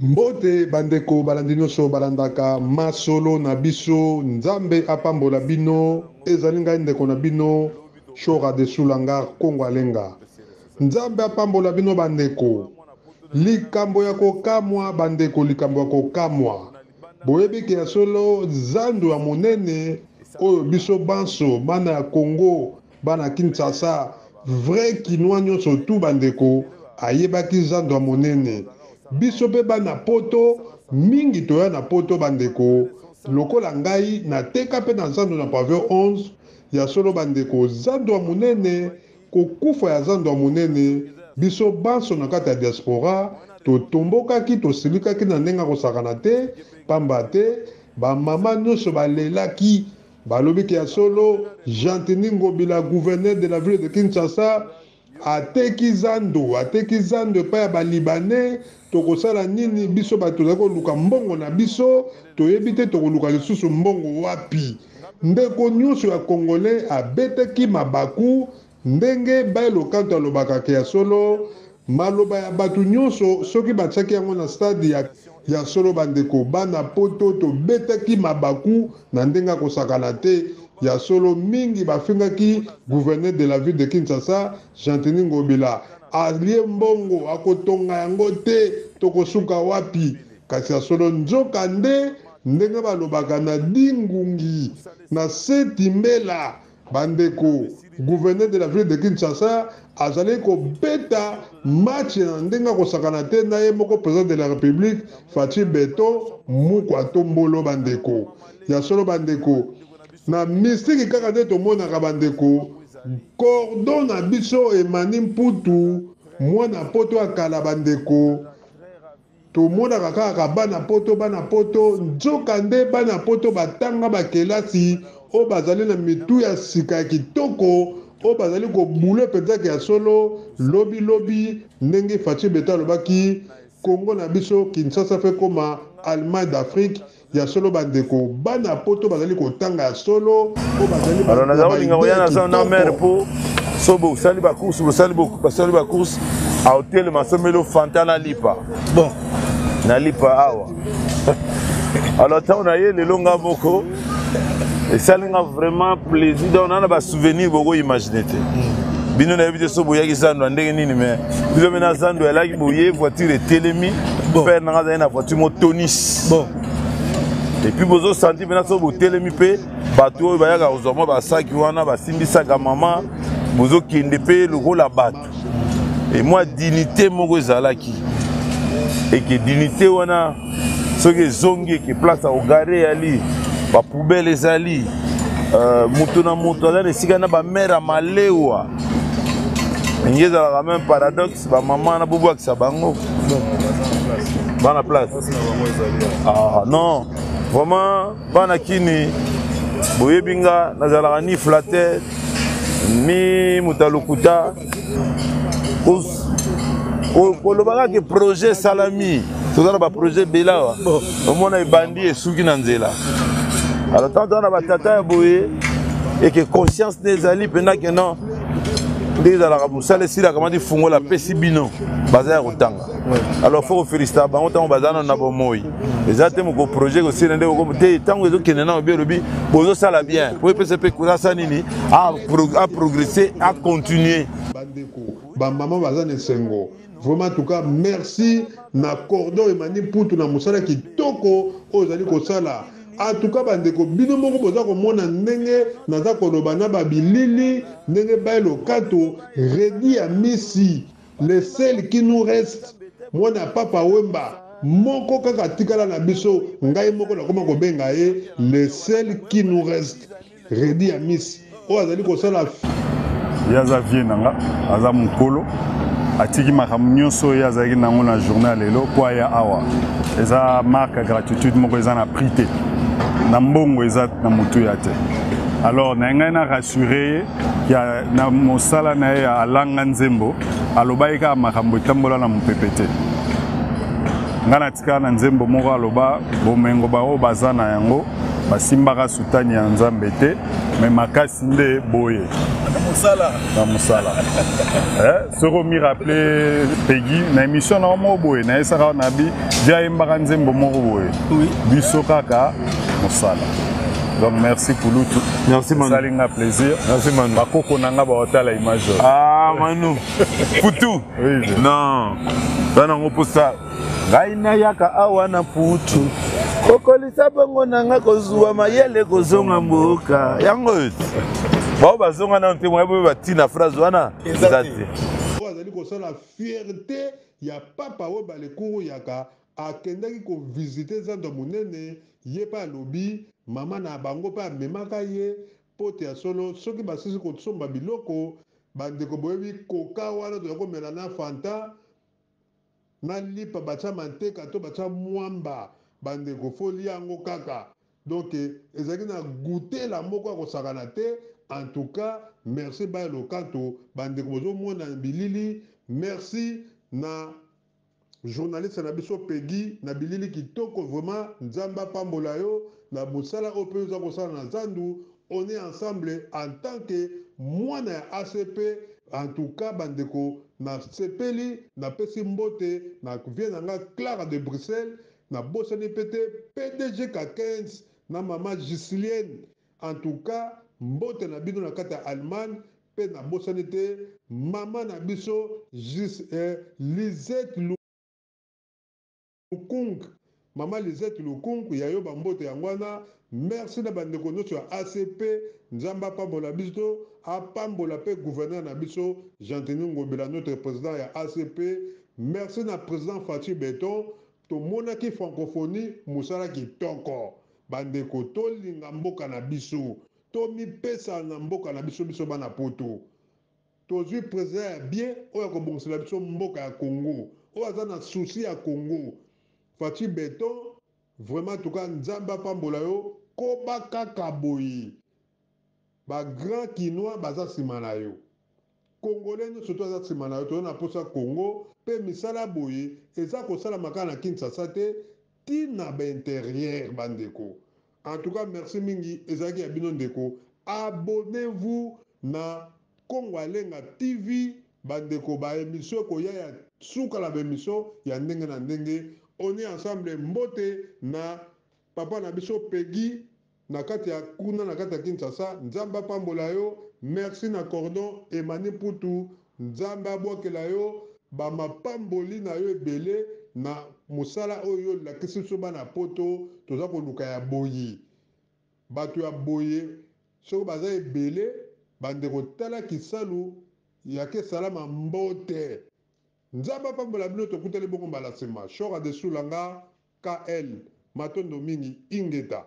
Mbote bandeko balandi nyonso balandaka masolo na biso, Nzambe apambola bino. Ezali ngai ndeko na bino Shora de Sulangar Kongo Alenga. Nzambe apambola bino bandeko. Likambo ya kokamwa bandeko, likambo ya kokamwa. Boyebi ke ya solo zando ya monene oyo biso banso bana ya Congo, bana Kinshasa, vrai kinois nyonso tout bandeko ayebaki zando ya monene. Biso pe bana poto mingi toya na poto bandeko, lokola ngai nateka pe na zando na pavillon 11, ya solo bandeko zando ya monene. Kokufa ya zando ya monene, biso banso na kati ya diaspora totombokaki, tosilikaki na ndenge ya kosakana te, pamba te ba mama nionso balelaki, balobi ke ya solo Gentiny Ngobila gouverneur de la ville de Kinshasa ateki zando, ateki zando epai ya ba libanais, tokosala nini biso bato tozali koluka mbongo na biso, toyebi te tokoluka lisusu mbongo wapi? Ndeko nionso ya congolais abetaki mabaku ndenge Baye Lokanto alobaka ke ya solo maloba ya batu nionso soki batiaki yango na stade ya ya solo bandeko bana poto tobetaki mabaku na ndenge ya kosakana te ya solo mingi bafingaki gouverneur de la ville de Kinshasa Gentiny Ngobila alie mbongo akotonga yango te tokosuka wapi kasi ya solo nzoka nde Ndenge balobaka na Dingungi na Seti Mbela, bandeko, gouverneur de la ville de Kinshasa azalaki kobeta match na ndenge ya kosakana te na ye moko president de la Republique Fatshi Beton Mukwa Tombolo bandeko. Ya solo bandeko, na mystique kaka nde tomonaka bandeko, cordon na biso Emani Mputu mwana poto ya kala bandeko, Tomonaka kaka bana poto bana poto, nzoka nde bana poto batanga ba kelasi oyo bazali na mitu ya sika ya kitoko oyo bazali ko bouler penza ke ya solo lobi lobi ndenge Fatshi Beton alobaki Congo na biso Kinshasa faut ekoma Allemagne d'Afrique Ya solo ba ndeko bana poto bazali kotanga ya solo po bazali Alors na naza ba kolinga idee koya ya na zando na mare kitoko. mpo so bosali bacourse bosali basali bacourse aotelema asombeli fanta na lipa bon na lipa awa alors ntango na ye lelo nga moko esali nga vraiment plaisir donc na na basouvenir bokoimagine te bino nayebi te so boyaki zando ya ndenge nini mais biso mpe na zando yalaki boye voiture etelemi père nanga azali na voiture mo tonis bon et puis bozosanti mpena so botelemi mpe bato oyo bayaka kozwa mwa basaki wana basimbisaka mama bozokende mpe lokola bato e mwa dignité moko ezalaki eke dignité wana soki ezongi eke place ya kogare eyali bapoubele ezali euh, moto na moto aza na esika na bamere ya malewa ndenge ezalaka meme paradoxe bamama na bobwakisa bango bana place ah, non vraiment bana kini boyebi nga nazalaka ni flatteur ni moto ya lokuta koloba kaka projet esalami toza na baprojet ebele awa omona ebandi esuki na nzela alors tant toza na batata ya boye eke conscience nde ezali mpenza ke non nde ezalaka mosala esilaka mati fungola apesi bino baza ya kotanga alors faut kofelicita bango ntango baza nano na bomoi eza te moko projet kosila nde te ntango ezokende nano bi olobi bozosala bien po epesa mpe courage nini aprogresse acontinue bandeko bamama baza na esengo vraiment en tout cas merci na cordon emani mputu na mosala kitoko oyo ozali kosala en tout cas bandeko bino moko boza komona ndenge naza koloba na babilili ndenge baye lokato redi ya misi Le seul qui nous reste mwana ya papa wemba moko kaka atikala na biso ngai moko nakoma kobenga ye le seul qui nous reste Reddy Amisi oyo azali kosala ye aza vie na nga aza mokolo atiki makambo nyonso oyo azalaki nango na journée ya lelo mpo aya awa eza marque ya gratitude moko eza na prix te na mbongo eza na motuya te alors na ngai na rassure ye ya na mosala na ye ya alanga nzembo alobaki kaka makambo etambola na mopepe te ngai natikala na nzembo moko aloba bomengo baoyo baza na yango basimbaka sutani ya nzambe te. Mais makasi nde boye. Na mosala. Na mosala. Eh, soki omi rappeler Peggy na émission na moko boye nayesaka na bi vie ayembaka nzembo moko boye. Oui. Biso kaka mosala. Donc merci Kulutu. Merci Manu. Esali nga plaisir. Merci Manu. Bakoko na nga baotala image oyo. Ah Manu. Putu. Oui. Non. Bana ngo posa ngai nayaka awa na putu kokolisa bongo na ngai kozwa mayele kozonga mboka yango oyo bao bazonga nano te moya boye batina phrase wana eza te. Oyo azali kosala fierte ya papa oyo balekuru yaka akendaki ko visite zando ya monene ye pe alobi mama na bango pe amemaka ye pote ya solo soki basilisi kosomba biloko bandeko boyebi coca wana tozali komela na fanta na lipa batia manteka to batia mwamba bandeko fo lia yango kaka donc ezalaki na goutela moko ya kosakana te en tout cas merci baye lokanto bandeko bozomona bilili merci na journaliste na biso Peggy na bilili kitoko vraiment nzambe apambola yo na mosala oyo pe oza kosala na zandu on est ensemble en tant que mwana ya ACP en tout cas bandeko na sepeli na pesi mbote na vie na nga Clara de Bruxelles na bosani pe te PDG Kakens na mama Gislienne en tout cas mbote na bino na kati ya Allemagne pe na bosani te mama na biso Gis eh, Lisette Lukung mama Lisette Lukung ya yo ba mbote yango wana merci na ba ndeko nioso ya ACP nzambe apambola biso apambola pe gouverneur na biso Gentiny Ngobila notre president ya ACP merci na president Fatshi Beton tomonaki francophonie musala kitoko ba ndeko tolinga mboka na biso tomipesa na mboka na biso biso bana poto Tozui president ya bien oyo akobongisela biso mboka ya Congo oyo aza na souci ya Congo Fatshi beton vraiment en tout cas nzambe apambola yo koba kaka boye ba grand kinois baza sima na yo congolais nioso to aza sima na yo toza na posa Congo pe misala boye eza kosalama kaka na Kinshasa te ti na ba interieur ba ndeko En tout cas merci mingi ezalaki ya bino ndeko abonnez vous na Kongo Alenga TV ba ndeko ba emission ekoya ya suka na ba emission ya ndenge na ndenge on est ensemble mbote na papa na biso Peggy na kati ya kuna na kati ya Kinshasa nzambe apambola yo merci na cordon Emani Mputu nzambe abwakela yo ba mapamboli na yo ebele na mosala oyo yo olakisi biso bana poto toza koluka ya boye batu ya boye soki baza ebele ba ndeko tala kisalu ya kesalama mbote nzambe apambola bino tokutani bongo mbala sima shora de sula nga KL matondo mingi ingeta.